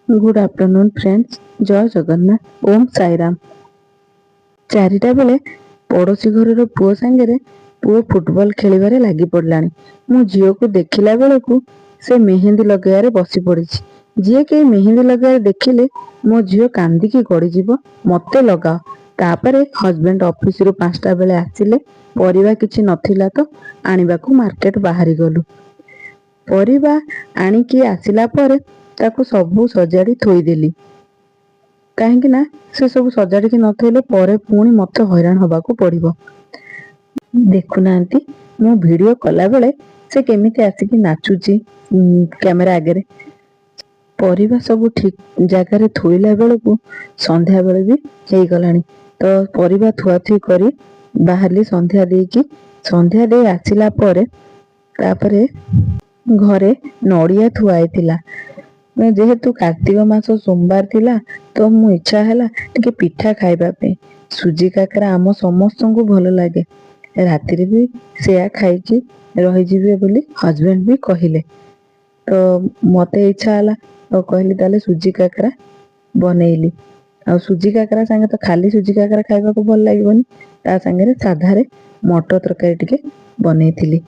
Good afternoon friends, ଜୟ ଜଗନ୍ନାଥ, ଓମ୍ ସାଇରାମ। 4ଟା ବେଳେ ପଡ଼ୋଶୀ ଘରର ପୁଅ ସାଙ୍ଗରେ ପୁଅ ଫୁଟବଲ ଖେଳିବାରେ ଲାଗି ପଡ଼ିଲାଣି। ମୁଁ ଝିଅକୁ ଦେଖିଲା ବେଳକୁ ସେ ମେହେନ୍ଦି ଲଗେଇବାରେ ବସି ପଡ଼ିଛି। ଯିଏ କେହି ମେହେନ୍ଦି ଲଗେଇବାରେ ଦେଖିଲେ ମୋ ଝିଅ କାନ୍ଦିକି ଗଡ଼ିଯିବ, ମତେ ଲଗାଅ। ତାପରେ ହଜବେଣ୍ଡ ଅଫିସରୁ 5ଟା ବେଳେ ଆସିଲେ। ପରିବା କିଛି ନଥିଲା ତ ଆଣିବାକୁ ମାର୍କେଟ ବାହାରି ଗଲୁ। ପରିବା ଆଣିକି ଆସିଲା ପରେ ତାକୁ ସବୁ ସଜାଡ଼ି ଥୋଇଦେଲି, କାହିଁକି ନା ସେ ସବୁ ସଜାଡ଼ିକି ନ ଥୋଇଲେ ପରେ ପୁଣି ମତେ ହଇରାଣ ହବାକୁ ପଡିବ। ଦେଖୁନାହାନ୍ତି, ମୁଁ ଭିଡିଓ କଲାବେଳେ ସେ କେମିତି ଆସିକି ନାଚୁଛି କ୍ୟାମେରା ଆଗରେ। ପରିବା ସବୁ ଠିକ ଜାଗାରେ ଥୋଇଲା ବେଳକୁ ସନ୍ଧ୍ୟା ବେଳେ ବି ହେଇଗଲାଣି। ତ ପରିବା ଥୁଆଥୁଇ କରି ବାହାରିଲି ସନ୍ଧ୍ୟା ଦେଇକି। ସନ୍ଧ୍ୟା ଦେଇ ଆସିଲା ପରେ ତାପରେ ଘରେ ନଡ଼ିଆ ଥୁଆ ହେଇଥିଲା। ଯେହେତୁ କାର୍ତ୍ତିକ ମାସ ସୋମବାର ଥିଲା, ତ ମୁଁ ଇଚ୍ଛା ହେଲା ଟିକେ ପିଠା ଖାଇବା ପାଇଁ। ସୁଜି କାକରା ଆମ ସମସ୍ତଙ୍କୁ ଭଲ ଲାଗେ। ରାତିରେ ବି ସେୟା ଖାଇକି ରହିଯିବେ ବୋଲି ହଜବେଣ୍ଡ ବି କହିଲେ। ତ ମତେ ଇଚ୍ଛା ହେଲା, ତ କହିଲି ତାହେଲେ ସୁଜି କାକରା ବନେଇଲି। ଆଉ ସୁଜି କାକରା ସାଙ୍ଗେ ତ ଖାଲି ସୁଜି କାକରା ଖାଇବାକୁ ଭଲ ଲାଗିବନି, ତା ସାଙ୍ଗରେ ସାଧାରେ ମଟର ତରକାରୀ ଟିକେ ବନେଇଥିଲି।